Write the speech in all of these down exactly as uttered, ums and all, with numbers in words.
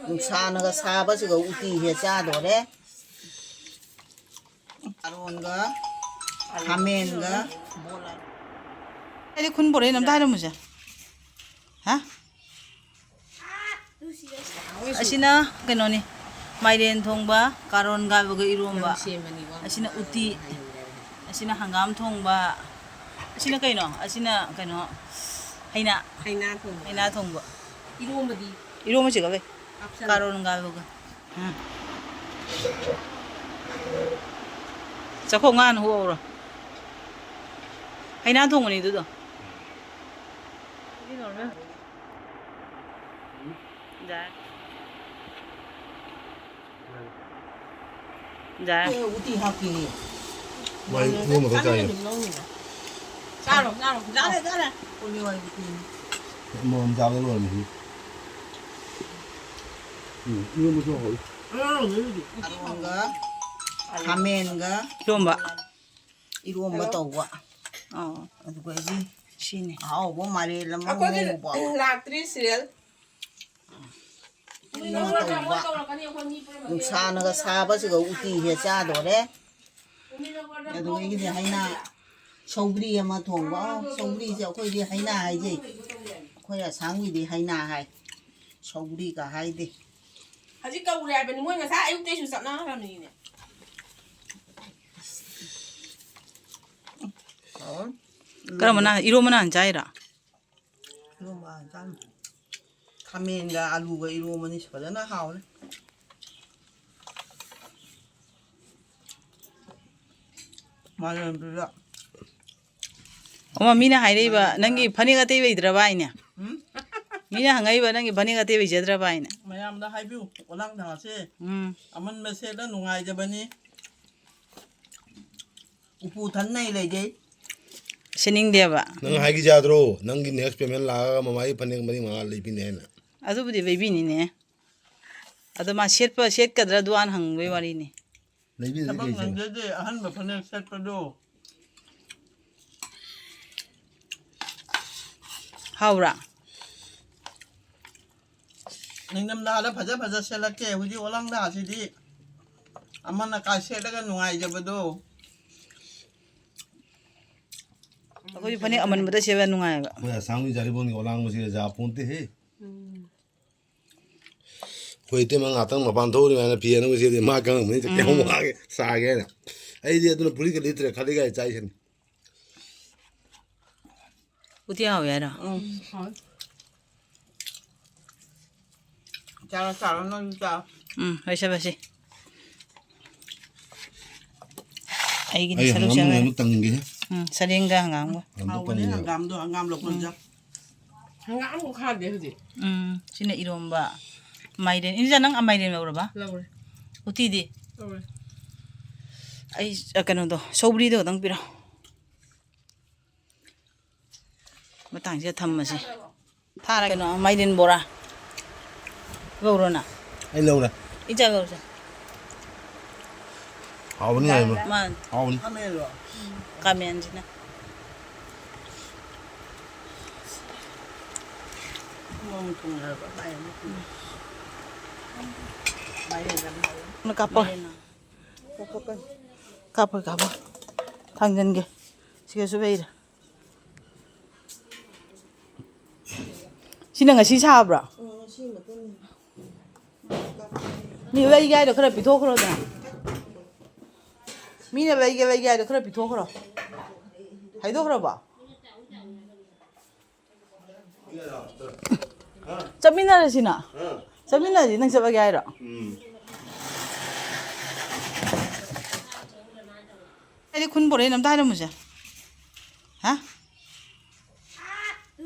ꯅꯨꯡꯁꯥꯅꯒ ꯁꯥꯕꯁꯤꯒ ꯎꯇꯤ ꯍꯦꯛ ꯆꯥꯗꯣꯔꯦ꯫ ꯀꯥꯔꯣꯟꯒ ꯈꯥꯃꯦꯟꯒ ꯕꯣꯂꯥ꯫ ꯑꯩꯗꯤ ꯈꯨꯟ ꯄꯣꯔꯛꯏ ꯑꯝꯇ ꯍꯥꯏꯔꯝꯃꯨꯁꯦ꯫ ꯍꯥ? ꯑꯁꯤꯅ ꯀꯩꯅꯣꯅꯤ, ꯃꯥꯏꯔꯦꯟ ꯊꯣꯡꯕ, ꯀꯥꯔꯣꯟ ꯒꯥꯏꯕꯒ ꯏꯔꯣꯝꯕ꯫ ꯅꯪ ꯁꯦꯝꯕꯅꯤ, ꯋꯥ ꯑꯁꯤꯅ ꯉꯥꯡꯕ ꯎꯇꯤ꯫ ꯍꯩꯔꯦ꯫ ꯑꯁꯤꯅ ꯍꯪꯒꯥꯝ ꯊꯣꯡꯕ꯫ ꯑꯁꯤꯅ ꯀꯩꯅꯣ? ꯑꯁꯤꯅ ꯀꯩꯅꯣ? ꯍꯩꯅꯥ꯫ ꯍꯩꯅꯥ ꯊꯣꯡꯕ꯫ ꯍꯩꯅꯥ ꯊꯣꯡꯕ꯫ ꯏꯔꯣꯝꯕꯗꯤ? ꯏꯔꯣꯝꯕꯁꯤꯒ ꯀꯩ? ꯍꯥꯞꯆꯜꯂꯣ꯫ ꯀꯥꯔꯣꯟ ꯒꯥꯏꯕꯒ꯫ ꯎꯝ꯫ ꯆꯥꯛꯈꯣꯝ ꯉꯥꯅ ꯍꯨꯛꯍꯧꯔꯣ꯫ ꯍꯩꯅꯥ ꯊꯣꯡꯕꯅꯤ ꯑꯗꯨꯗꯣ꯫ ꯌꯥꯔꯦ꯫ ꯌꯥꯔꯦ꯫ ꯑꯦ, ꯎꯇꯤ ꯍꯥꯞꯀꯦꯌꯦ꯫ ꯃꯥꯏ ꯏꯔꯣꯝꯕ ꯈꯛ ꯆꯥꯏꯌꯦ꯫ ꯆꯥꯔꯣ, ꯆꯥꯔꯣ꯫ ꯆꯥꯔꯦ, ꯆꯥꯔꯦ꯫ ꯀꯣꯂꯤ ꯍꯋꯥꯏ ꯎꯇꯤ꯫ ꯃꯣꯔꯣꯛ ꯆꯥꯕ ꯂꯣꯏꯔꯝꯃꯦ꯫ ꯎꯝ, ꯏꯔꯣꯝꯕꯁꯨ ꯍꯥꯎꯋꯤ꯫ ꯑꯔꯣꯟꯒ ꯈꯥꯃꯦꯟꯒ ꯏꯔꯣꯝꯕ꯫ ꯏꯔꯣꯝꯕ ꯇꯧꯕ꯫ ꯑꯣ꯫ ꯑꯗꯨꯒ ꯑꯩꯒꯤ ꯁꯤꯅꯤ꯫ ꯑꯍꯥꯎꯕ ꯃꯥꯏꯔꯦꯟ ꯑꯃ ꯑꯩꯈꯣꯏꯒꯤ ꯉꯧꯕ꯫ ꯂꯥꯛꯇ꯭ꯔꯤ ꯁꯤꯔꯤꯌꯦꯜ꯫ ꯏꯔꯣꯝꯕ ꯇꯧꯕ꯫ ꯅꯨꯡꯁꯥꯅꯒ ꯁꯥꯕꯁꯤꯒ ꯎꯇꯤ ꯍꯦꯛ ꯆꯥꯗꯣꯔꯦ꯫ ꯑꯗꯨꯗꯒꯤꯗꯤ ꯍꯩꯅꯥ ꯁꯧꯒ꯭ꯔꯤ ꯑꯃ ꯊꯣꯡꯕ꯫ ꯑꯣ, ꯁꯧꯒ꯭ꯔꯤꯁꯦ ꯑꯩꯈꯣꯏꯗꯤ ꯍꯩꯅꯥ ꯍꯥꯏꯖꯩ꯫ ꯑꯩꯈꯣꯏ ꯑꯁꯥꯝꯒꯤꯗꯤ ꯍꯩꯅꯥ ꯍꯥꯏ꯫ ꯁꯧꯒ꯭ꯔꯤꯒ ꯍꯥꯏꯗꯦ꯫ ꯍꯧꯖꯤꯛ ꯀꯧꯔꯦ ꯍꯥꯏꯕꯅꯤ꯫ ꯃꯣꯏ ꯉꯁꯥꯏ ꯑꯌꯨꯛꯇꯩꯁꯨ ꯆꯠꯅꯈ꯭ꯔꯕꯅꯤꯅꯦ꯫ ꯀꯔꯝꯕꯅ ꯍꯥꯟ-, ꯏꯔꯣꯝꯕꯅ ꯍꯥꯟ ꯆꯥꯏꯔꯣ? ꯏꯔꯣꯝꯕ ꯍꯥꯟ ꯆꯥꯅꯤ꯫ ꯈꯥꯃꯦꯟꯒ ꯑꯂꯨꯒ ꯏꯔꯣꯝꯕꯅꯤ, ꯐꯖꯅ ꯍꯥꯎꯔꯦ꯫ ꯃꯥꯂꯦꯝꯗꯨꯗ꯫ ꯑꯃ ꯃꯤꯅ ꯍꯥꯏꯔꯛꯏꯕ, ꯃꯥꯂꯦꯝꯗ꯫ ꯅꯪꯒꯤ ꯐꯅꯦꯛ ꯑꯇꯩ ꯂꯩꯇ꯭ꯔꯕ ꯍꯥꯏꯅꯦ? ꯎꯝ? ꯃꯤꯅ ꯍꯪꯉꯛꯏꯕ, ꯅꯪꯒꯤ ꯐꯅꯦꯛ ꯑꯇꯩ ꯂꯩꯖꯗ꯭ꯔꯕ ꯍꯥꯏꯅꯦ? ꯃꯌꯥꯝꯗ ꯍꯥꯏꯕꯤꯌꯨ, ꯄꯣꯂꯥꯡ ꯊꯥꯁꯦ ꯎꯝ꯫ ꯑꯃꯟꯕ ꯁꯦꯠꯂ ꯅꯨꯡꯉꯥꯏꯖꯕꯅꯤ꯫ ꯎꯄꯨ ꯊꯟꯅꯩ ꯂꯩꯖꯩ꯫ ꯁꯦꯠꯅꯤꯡꯗꯦꯕ꯫ ꯅꯪ ꯍꯥꯏꯒꯤ ꯌꯥꯗ꯭ꯔꯣ? ꯅꯪꯒꯤ next payment ꯂꯥꯛꯑꯒ ꯃꯃꯥꯒꯤ ꯐꯅꯦꯛ ꯃꯔꯤ ꯃꯉꯥ ꯂꯩꯕꯤꯅꯦ ꯍꯥꯏꯅ꯫ ꯑꯗꯨꯕꯨꯗꯤ ꯂꯩꯕꯤꯅꯤꯅꯦ꯫ ꯑꯗꯣ ꯃꯥ ꯁꯦꯠꯄ ꯁꯦꯠꯀꯗ꯭ꯔꯥ ꯑꯗꯨ ꯍꯥꯟꯅ ꯍꯪꯕꯩ ꯋꯥꯔꯤꯅꯤ꯫ ꯂꯩꯕꯤꯗ꯭ꯔꯗꯤ ꯊꯕꯛ ꯀꯩ ꯁꯦꯠꯅ? ꯅꯪꯖꯗꯦ ꯑꯍꯟꯕ ꯐꯅꯦꯛ ꯁꯦꯠꯄꯗꯣ꯫ ꯍꯥꯎꯕ꯭ꯔꯥ? ꯅꯤꯡꯊꯝꯊꯥꯗ ꯐꯖ ꯐꯖ ꯁꯦꯠꯂꯛꯀꯦ꯫ ꯍꯧꯖꯤꯛ ꯑꯣꯂꯥꯡ ꯊꯥꯁꯤꯗꯤ ꯑꯃꯅ ꯀꯥ ꯁꯦꯠꯂꯒ ꯅꯨꯡꯉꯥꯏꯖꯕꯗꯣ꯫ ꯑꯩꯈꯣꯏꯗꯤ ꯐꯅꯦꯛ ꯑꯃꯟꯕꯗ ꯁꯦꯠꯄ ꯅꯨꯡꯉꯥꯏꯕ꯫ ꯑꯩꯈꯣꯏ ꯑꯁꯥꯝꯒꯤ ꯖꯥꯔꯤꯕꯣꯟꯒꯤ ꯑꯣꯂꯥꯡꯕꯁꯤꯒ ꯌꯥꯄꯣꯟꯇꯦꯍꯦ꯫ ꯎꯝ꯫ ꯑꯩꯈꯣꯏ ꯏꯇꯩꯃ ꯉꯥꯛꯇꯪ ꯃꯄꯥꯟ ꯊꯣꯛꯎꯔꯤ ꯍꯥꯏꯅ ꯐꯤ ꯑꯅꯧꯕ ꯁꯦꯠꯂꯤ꯫ ꯃꯥ ꯈꯪꯉꯝꯒꯅꯤ, ꯀꯌꯥꯝ ꯎꯝ꯫ ꯋꯥꯒꯦ, ꯁꯥꯒꯦ ꯍꯥꯏꯅ꯫ ꯑꯩꯗꯤ ꯑꯗꯨꯅ ꯐꯨꯔꯤꯠꯀ ꯂꯤꯠꯇ꯭ꯔꯦ, ꯈꯥꯂꯤ ꯈꯥꯂꯤ ꯆꯥꯏꯁꯤꯅꯤ꯫ ꯎꯇꯤ ꯍꯥꯎꯋꯦ ꯍꯥꯏꯔꯣ? ꯎꯝ, ꯍꯥꯎꯋꯦ꯫ ꯆꯥꯔꯣ, ꯆꯥꯔꯣ, ꯅꯣꯏꯁꯨ ꯆꯥꯔꯣ꯫ ꯎꯝ, ꯂꯣꯏꯁꯜꯂꯁꯤ꯫ ꯑꯩꯒꯤꯗꯤ ꯑꯩ ꯁꯔꯨꯛ ꯍꯪꯒꯥꯝ ꯆꯥꯔꯣꯏ꯫ ꯑꯃꯨꯛ ꯇꯪꯒꯦ꯫ ꯎꯝ, ꯁꯔꯦꯡꯒ ꯍꯪꯒꯥꯝꯒ꯫ ꯑꯝꯇ ꯍꯥꯎꯕꯅꯦ ꯇꯪꯒꯦ꯫ ꯍꯪꯒꯥꯝꯗꯣ, ꯍꯪꯒꯥꯝ ꯂꯧꯕꯝꯗ꯫ ꯎꯝ꯫ ꯍꯪꯒꯥꯝ ꯑꯃꯨꯛ ꯈꯥꯗꯦ ꯍꯧꯖꯤꯛ꯫ ꯎꯝ, ꯁꯤꯅ ꯏꯔꯣꯝꯕ꯫ ꯃꯥꯏꯔꯦꯟ꯫ ꯏꯟꯖꯥ, ꯅꯪ ꯃꯥꯏꯔꯦꯟ ꯂꯧꯔꯕ? ꯂꯧꯔꯦ꯫ ꯎꯇꯤꯗꯤ? ꯂꯧꯔꯦ꯫ ꯑꯩ, ꯑ, ꯀꯩꯅꯣꯗꯣ, ꯁꯧꯒ꯭ꯔꯤꯗꯣ ꯈꯇꯪ ꯄꯤꯔꯣ꯫ ꯃꯇꯥꯡꯁꯤꯗ ꯊꯝꯃꯁꯤ꯫ ꯊꯥꯔꯒꯦ꯫ ꯀꯩꯅꯣ, ꯃꯥꯏꯔꯦꯟ ꯕꯣꯔꯥ꯫ ꯂꯧꯔꯣ ꯅꯪ? ꯑꯩ ꯂꯧꯔꯦ꯫ ꯏꯟꯖꯥ ꯂꯧꯔꯁꯦ꯫ ꯍꯥꯎꯕꯅꯤ, ꯍꯥꯎꯕꯅꯤ꯫ ꯃꯥꯅꯤ꯫ ꯍꯥꯎꯕꯅꯤ꯫ ꯈꯥꯃꯦꯟꯁꯤꯅ꯫ ꯀꯥꯞꯄꯣ꯫ ꯀꯥꯞꯄꯣ, ꯀꯥꯞꯄꯣ꯫ ꯊꯥꯡꯖꯟꯒꯦ꯫ ꯁꯤꯒꯁꯨ ꯂꯩꯔꯦ꯫ ꯁꯤꯅ ꯉꯁꯤ ꯁꯥꯕ꯭ꯔꯣ? ꯃꯤ ꯂꯩꯒꯦ ꯍꯥꯏꯗꯣ ꯈꯔ ꯄꯤꯊꯣꯛꯈ꯭ꯔꯣꯗꯅ꯫ ꯃꯤꯅ ꯂꯩꯒꯦ, ꯂꯩꯒꯦ ꯍꯥꯏꯗꯣ ꯈꯔ ꯄꯤꯊꯣꯛꯈ꯭ꯔꯣ꯫ ꯍꯥꯏꯗꯣꯛꯈ꯭ꯔꯕꯣ? ꯆꯠꯃꯤꯟꯅꯔꯁꯤꯅ꯫ ꯆꯠꯃꯤꯟꯅꯔꯁꯤ, ꯅꯪ ꯆꯠꯂꯒꯦ ꯍꯥꯏꯔꯣ? ꯎꯝ꯫ ꯑꯩꯗꯤ ꯈꯨꯟ ꯄꯣꯔꯛꯏꯅ ꯑꯝꯇ ꯍꯥꯏꯔꯝꯃꯨꯁꯦ꯫ ꯍꯥ?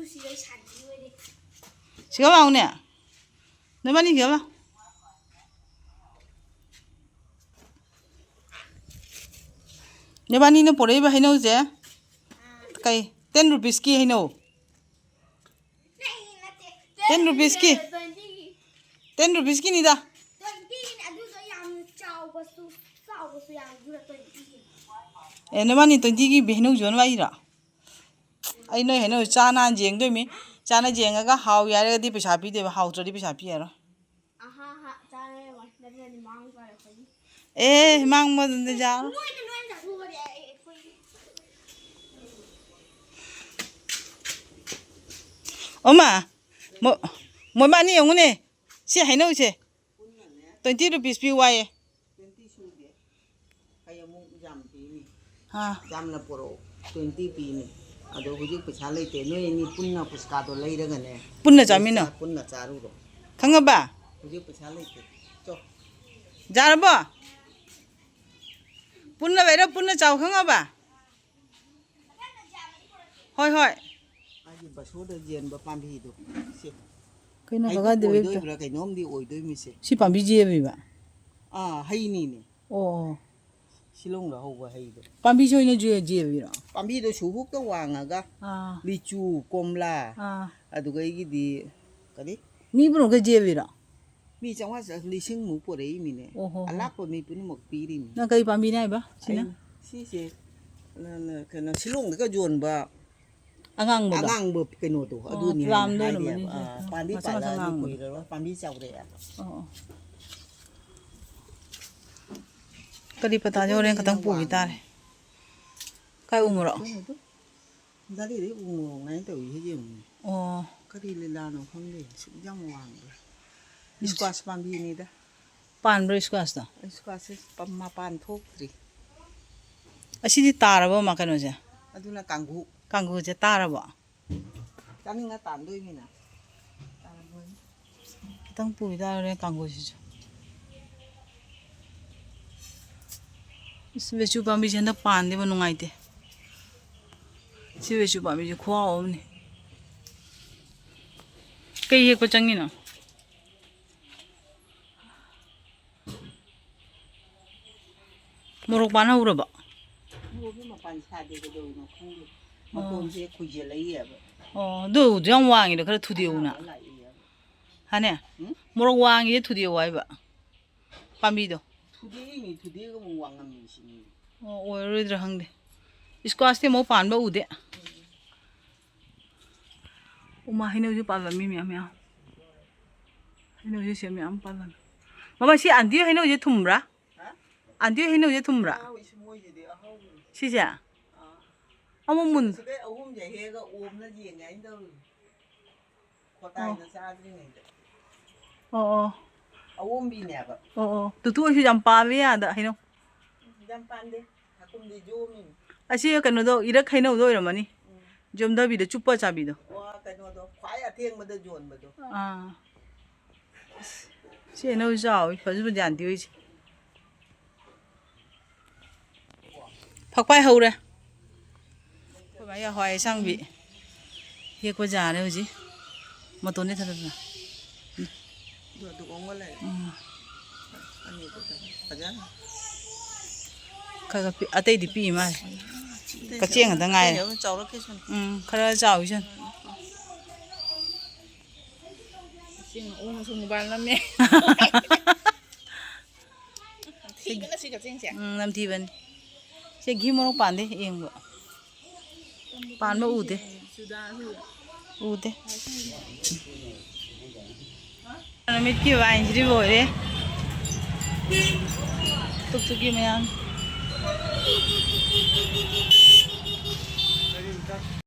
ꯁꯤꯒ ꯂꯥꯛꯎꯅꯦ꯫ ꯅꯕꯥꯅꯤ ꯁꯤꯒ ꯂꯥꯎ꯫ ꯅꯕꯥꯅꯤꯅ ꯄꯣꯔꯛꯏꯕ ꯍꯩꯅꯧꯁꯦ ꯀꯩ? Ten rupeesꯀꯤ ꯍꯩꯅꯧ꯫ Ten rupeesꯀꯤ꯫ Ten rupeesꯀꯤꯅꯤꯗ꯫ Twentyꯒꯤꯅꯦ, ꯑꯗꯨꯗꯣ ꯌꯥꯝ ꯆꯥꯎꯕꯁꯨ, ꯆꯥꯎꯕꯁꯨ ꯌꯥꯎꯗꯨꯅ twentyꯒꯤ꯫ ꯑꯦ, ꯅꯕꯥꯅꯤ twentyꯒꯤ ꯍꯩꯅꯧ ꯌꯣꯟ ꯂꯥꯛꯏꯔꯣ? ꯑꯩ ꯅꯣꯏ ꯍꯩꯅꯧ ꯆꯥ ꯅꯍꯥꯟ ꯌꯦꯡꯗꯣꯏꯃꯤ꯫ ꯆꯥꯅ ꯌꯦꯡꯉꯒ ꯍꯥꯎ ꯌꯥꯔꯒꯗꯤ ꯄꯩꯁꯥ ꯄꯤꯗꯣꯏꯕ, ꯍꯥꯎꯇ꯭ꯔꯗꯤ ꯄꯩꯁꯥ ꯄꯤꯔꯔꯣꯏ꯫ ꯑꯍꯥ ꯍꯥ ꯆꯥꯔꯦ ꯂꯣꯏ꯫ ꯅꯠꯇ꯭ꯔꯗꯤ ꯃꯥꯡ ꯇꯥꯔꯦ ꯑꯩꯈꯣꯏꯒꯤ꯫ ꯑꯦ, ꯃꯥꯡꯕꯗꯨꯗꯤ ꯌꯥꯔꯣꯏ꯫ ꯂꯣꯏꯅ ꯂꯣꯏꯅ ꯆꯥꯊꯣꯛꯈ꯭ꯔꯦ ꯑꯩ, ꯑꯩꯈꯣꯏꯒꯤ꯫ ꯑꯣꯃꯥ, ꯃꯣ-, ꯃꯣꯏꯕꯥꯅꯤ ꯌꯦꯡꯉꯨꯅꯦ꯫ ꯁꯤ ꯍꯩꯅꯧꯁꯦ twenty rupees ꯄꯤꯌꯨ ꯍꯥꯏꯌꯦ꯫ Twenty ꯁꯨꯗꯦ꯫ ꯑꯩ ꯑꯃꯨꯛ ꯌꯥꯝ ꯄꯤꯅꯤ꯫ ꯑꯥ꯫ ꯌꯥꯝꯅ ꯄꯣꯔꯛꯑꯣ꯫ Twenty ꯄꯤꯅꯤ꯫ ꯑꯗꯣ ꯍꯧꯖꯤꯛ ꯄꯩꯁꯥ ꯂꯩꯇꯦ꯫ ꯅꯣꯏ ꯑꯅꯤ ꯄꯨꯟꯅ ꯄꯨꯁꯀꯥꯗꯣ ꯂꯩꯔꯒꯅꯦ꯫ ꯄꯨꯟꯅ ꯆꯥꯃꯤꯟꯅꯧ꯫ ꯄꯨꯟꯅ ꯆꯥꯔꯨꯔꯣ꯫ ꯈꯪꯉꯕ? ꯍꯧꯖꯤꯛ ꯄꯩꯁꯥ ꯂꯩꯇꯦ꯫ ꯆꯣ꯫ ꯌꯥꯔꯕꯣ? ꯄꯨꯟꯅ ꯂꯩꯔꯣ, ꯄꯨꯟꯅ ꯆꯥꯎ, ꯈꯪꯉꯕ? ꯍꯣꯏ, ꯍꯣꯏ꯫ ꯑꯩꯒꯤ ꯕꯁꯣꯗ ꯌꯦꯟꯕ ꯄꯥꯝꯕꯤꯗꯣ꯫ ꯁꯦ꯫ ꯀꯩꯅꯣ ꯍꯩꯇꯨꯞ ꯀꯀꯥ ꯗꯦꯕꯤꯠꯇꯣ? ꯑꯣꯏꯗꯣꯏꯕ꯭ꯔꯥ ꯀꯩꯅꯣꯝꯗꯤ ꯑꯣꯏꯗꯣꯏꯃꯤꯁꯦ꯫ ꯁꯤ ꯄꯥꯝꯕꯤ ꯌꯦꯕꯤꯕ? ꯑꯥ, ꯍꯩꯅꯤꯅꯦ꯫ ꯑꯣ꯫ ꯁꯤꯂꯣꯡꯗ ꯍꯧꯕ ꯍꯩꯗꯣ꯫ ꯄꯥꯝꯕꯤꯁꯤ ꯑꯣꯏꯅ ꯌꯦ-, ꯌꯦꯕꯤꯔꯣ? ꯄꯥꯝꯕꯤꯗꯣ ꯁꯨꯍꯨꯛꯇ ꯋꯥꯡꯉꯒ ꯑꯥ꯫ ꯂꯤꯆꯨ, ꯀꯣꯝꯂꯥ, ꯑꯥ꯫ ꯑꯗꯨꯒꯩꯒꯤꯗꯤ ꯀꯔꯤ? ꯃꯤ ꯄꯨꯝꯅꯃꯛꯀ ꯌꯦꯕꯤꯔꯣ? ꯃꯤ ꯆꯥꯝꯃꯉꯥ ꯆ-, ꯂꯤꯁꯤꯡꯃꯨꯛ ꯄꯨꯔꯛꯏꯃꯤꯅꯦ꯫ ꯑꯣꯍꯣ ꯍꯣ꯫ ꯑꯂꯥꯛꯄ ꯃꯤ ꯄꯨꯝꯅꯃꯛ ꯄꯤꯔꯤꯃꯤ꯫ ꯅꯪ ꯀꯔꯤ ꯄꯥꯝꯕꯤꯅꯤ ꯍꯥꯏꯕ ꯁꯤꯅ? ꯑꯩ ꯁꯤꯁꯦ, ꯅ-, ꯅ-, ꯀꯩꯅꯣ, ꯁꯤꯂꯣꯡꯗꯒ ꯌꯣꯟꯕ ꯑꯉꯥꯡꯕꯗꯣ? ꯑꯉꯥꯡꯕ ꯀꯩꯅꯣꯗꯣ, ꯑꯣ, ꯑꯗꯨꯅꯤ ꯍꯥꯏꯅ plumꯗꯣ ꯑꯣꯏꯔꯝꯃꯅꯤ ꯍꯥꯏꯔꯤꯕ꯫ ꯁꯤꯁꯦ꯫ ꯑꯥ, ꯄꯥꯝꯕꯤ ꯃꯆꯥ ꯃꯆꯥ ꯄꯥꯜꯂꯛꯑꯗꯤ ꯉꯥꯡꯕꯗꯣ꯫ ꯀꯨꯏꯔꯔꯣꯏ, ꯄꯥꯝꯕꯤ ꯆꯥꯎꯔꯛꯑꯦ꯫ ꯑꯣ, ꯑꯣ꯫ ꯀꯔꯤ ꯄꯇꯥꯁꯦ ꯍꯣꯔꯦꯟ ꯈꯛꯇꯪ ꯄꯨꯈꯤ ꯇꯥꯔꯦ꯫ ꯀꯥꯏ ꯎ ꯃꯣꯔꯣꯛ? ꯒꯥꯔꯤꯗꯩ ꯎ ꯃꯣꯔꯣꯛ ꯉꯥꯏꯅ ꯇꯧꯔꯤꯁꯦ ꯌꯦꯡꯉꯨꯅꯦ꯫ ꯑꯣ꯫ ꯀꯔꯤ ꯂꯤꯂꯥꯅꯣ ꯈꯪꯗꯦ, ꯁꯨꯛ ꯌꯥꯝ ꯋꯥꯡꯕ꯭ꯔꯥ? ꯎꯝ꯫ Squash ꯄꯥꯝꯕꯤꯅꯤꯗ꯫ ꯄꯥꯟꯕ꯭ꯔꯣ squashꯇꯣ? Squashꯁꯦ ꯄ-, ꯃꯄꯥꯟ ꯊꯣꯛꯇ꯭ꯔꯤ꯫ ꯑꯁꯤꯗꯤ ꯇꯥꯔꯕꯣ, ꯃꯥ ꯀꯩꯅꯣꯁꯦ? ꯑꯗꯨꯅ ꯀꯥꯡꯒꯨ꯫ ꯀꯥꯡꯒꯨꯁꯦ ꯇꯥꯔꯕꯣ? ꯆꯥꯅꯤꯡꯉ ꯇꯥꯟꯗꯣꯏꯅꯤꯅ꯫ ꯈꯤꯇꯪ ꯄꯨꯈꯤ ꯇꯥꯔꯦ ꯀꯥꯡꯒꯨꯁꯤꯁꯨ꯫ ꯏꯁ, ꯕꯦꯆꯨ ꯄꯥꯝꯕꯤꯁꯦ ꯍꯟꯗꯛ ꯄꯥꯟꯗꯦꯕ, ꯅꯨꯡꯉꯥꯏꯇꯦ꯫ ꯁꯤ ꯕꯦꯆꯨ ꯄꯥꯝꯕꯤꯁꯦ ꯈꯨꯍꯥꯎ ꯑꯃꯅꯤ꯫ ꯀꯩ ꯍꯦꯛꯄ ꯆꯪꯉꯤꯅꯣ? ꯃꯣꯔꯣꯛ ꯄꯥꯟ ꯍꯧꯔꯕꯣ? ꯃꯣꯔꯣꯛꯁꯦ ꯃꯄꯥꯟ ꯁꯥꯗꯦ, ꯀꯩꯗꯧꯔꯤꯅꯣ ꯈꯪꯗꯦ꯫ ꯑꯣ꯫ ꯃꯇꯣꯟꯁꯦ ꯈꯨꯏꯖꯜꯂꯛꯏꯑꯕ꯫ ꯑꯣ, ꯑꯗꯨ ꯌꯥꯝ ꯋꯥꯡꯉꯤꯗꯣ ꯈꯔ ꯊꯨꯗꯦꯛꯎꯅ꯫ ꯑꯅꯥꯕ ꯂꯥꯛꯏꯑꯕ꯫ ꯍꯥꯅꯦ? ꯎꯝ? ꯃꯣꯔꯣꯛ ꯋꯥꯡꯉꯤꯁꯦ ꯊꯨꯗꯦꯛꯎ ꯍꯥꯏꯕ꯫ ꯄꯥꯝꯕꯤꯗꯣ꯫ ꯊꯨꯗꯦꯛꯏꯅꯤ, ꯊꯨꯗꯦꯛꯑꯒ ꯑꯃꯨꯛ ꯋꯥꯡꯉꯝꯃꯤꯁꯤꯅꯤ꯫ ꯑꯣ, ꯑꯣꯏꯔꯔꯣꯏꯗ꯭ꯔꯥ ꯈꯪꯗꯦ꯫ Squashꯇꯤ ꯑꯃꯨꯛ ꯄꯥꯟꯕ ꯎꯗꯦ꯫ ꯎꯃꯥ, ꯍꯩꯅꯧꯁꯨ ꯄꯥꯜꯂꯝꯃꯤ ꯃꯌꯥꯝ ꯃꯌꯥꯝ꯫ ꯍꯩꯅꯧꯁꯦ ꯁꯤ ꯃꯌꯥꯝ ꯄꯥꯜꯂꯝꯃꯤ꯫ ꯃꯃꯥ, ꯁꯤ ꯑꯟꯇꯤ ꯍꯣꯏ ꯍꯩꯅꯧꯁꯦ ꯊꯨꯝꯕ꯭ꯔꯥ? ꯍꯥ? ꯑꯟꯇꯤ ꯍꯣꯏ ꯍꯩꯅꯧꯁꯦ ꯊꯨꯝꯕ꯭ꯔꯥ? ꯑꯍꯥꯎ, ꯏꯁ, ꯃꯣꯏꯁꯤꯗꯤ ꯑꯍꯥꯎꯕꯅꯤ꯫ ꯁꯤꯁꯦ? ꯑꯥ꯫ ꯑꯃ ꯃꯨꯟ- ꯁꯤꯗꯩ ꯑꯍꯨꯝꯁꯦ ꯍꯦꯛꯑꯒ ꯑꯣꯝꯅ ꯌꯦꯡꯒꯦ ꯍꯥꯏꯅ ꯇꯧꯔꯤꯅꯤ꯫ ꯈꯣꯇꯥꯏꯗ ꯑꯣ꯫ ꯆꯥꯗ꯭ꯔꯤꯉꯩꯗ꯫ ꯑꯣ, ꯑꯣ꯫ ꯑꯋꯣꯝꯕꯤꯅꯦꯕ꯫ ꯑꯣ, ꯑꯣ꯫ ꯇꯨꯇꯨ ꯍꯣꯏꯁꯨ ꯌꯥꯝ ꯄꯥꯜꯂꯦ ꯑꯗ ꯍꯩꯅꯧ꯫ ꯌꯥꯝ ꯄꯥꯟꯗꯦ꯫ ꯍꯥꯀꯨꯝꯗꯤ ꯌꯣꯝꯃꯤꯅꯤ꯫ ꯑꯁꯤ ꯀꯩꯅꯣꯗꯣ, ꯏꯔꯛ ꯍꯩꯅꯧꯗꯣ ꯑꯣꯏꯔꯝꯃꯅꯤ꯫ ꯎꯝ꯫ ꯌꯣꯝꯊꯕꯤꯗꯣ, ꯆꯨꯞꯄ ꯆꯥꯕꯤꯗꯣ꯫ ꯑꯣ, ꯀꯩꯅꯣꯗꯣ, ꯈ꯭ꯋꯥꯏ ꯑꯊꯦꯡꯕꯗ ꯌꯣꯟꯕꯗꯣ꯫ ꯑꯥ꯫ ꯁꯤ ꯍꯩꯅꯧ ꯆꯥꯎꯋꯤ, ꯐꯖꯕꯗꯤ ꯌꯥꯝꯗꯤ ꯑꯣꯏꯁꯦ꯫ ꯐꯛꯄꯥꯏ ꯍꯧꯔꯦ꯫ ꯑꯩꯈꯣꯏ ꯃꯥꯒꯤ ꯍꯋꯥꯏ ꯑꯁꯥꯡꯕꯤ ꯍꯦꯛꯄ ꯌꯥꯔꯦ ꯍꯧꯖꯤꯛ꯫ ꯃꯇꯣꯟꯗꯤ ꯊꯥꯗꯠꯄ꯫ ꯑꯗꯨ, ꯑꯗꯨ ꯑꯣꯡꯉ ꯂꯩꯔꯦ꯫ ꯎꯝ꯫ ꯑꯅꯤꯗꯨꯗ ꯐꯖꯅ꯫ ꯈꯔ ꯈꯔ ꯄꯤ-, ꯑꯇꯩꯗꯤ ꯄꯤꯛꯏ ꯃꯥꯜꯂꯦ꯫ ꯑꯇꯩ ꯀꯛꯆꯦꯡ ꯉꯥꯛꯇ ꯉꯥꯏꯔꯦ꯫ ꯑꯇꯩ ꯆꯥꯎꯔꯛꯈꯤꯁꯅꯨ꯫ ꯎꯝ, ꯈꯔ ꯆꯥꯎꯏꯁꯅꯨ꯫ ꯀꯛꯆꯦꯡ ꯑꯣꯡ ꯁꯨꯝ ꯃꯨꯕꯥꯏꯜ ꯅꯝꯃꯦ꯫ ꯊꯤꯕꯅ ꯁꯤ ꯀꯛꯆꯦꯡꯁꯦ꯫ ꯎꯝ, ꯅꯝꯊꯤꯕꯅꯤ꯫ ꯁꯤ ꯘꯤ ꯃꯣꯔꯣꯛ ꯄꯥꯟꯗꯦ, ꯌꯦꯡꯕ꯫ ꯄꯥꯟꯕ ꯎꯗꯦ꯫ ꯆꯨꯗꯥꯁꯨ꯫ ꯎꯗꯦ꯫ ꯅꯨꯃꯤꯠꯀꯤ ꯋꯥꯏꯟꯁꯤꯗꯤ ꯂꯣꯏꯔꯦ꯫ ꯇꯨꯛ ꯇꯨꯛꯀꯤ ꯃꯌꯥꯝ꯫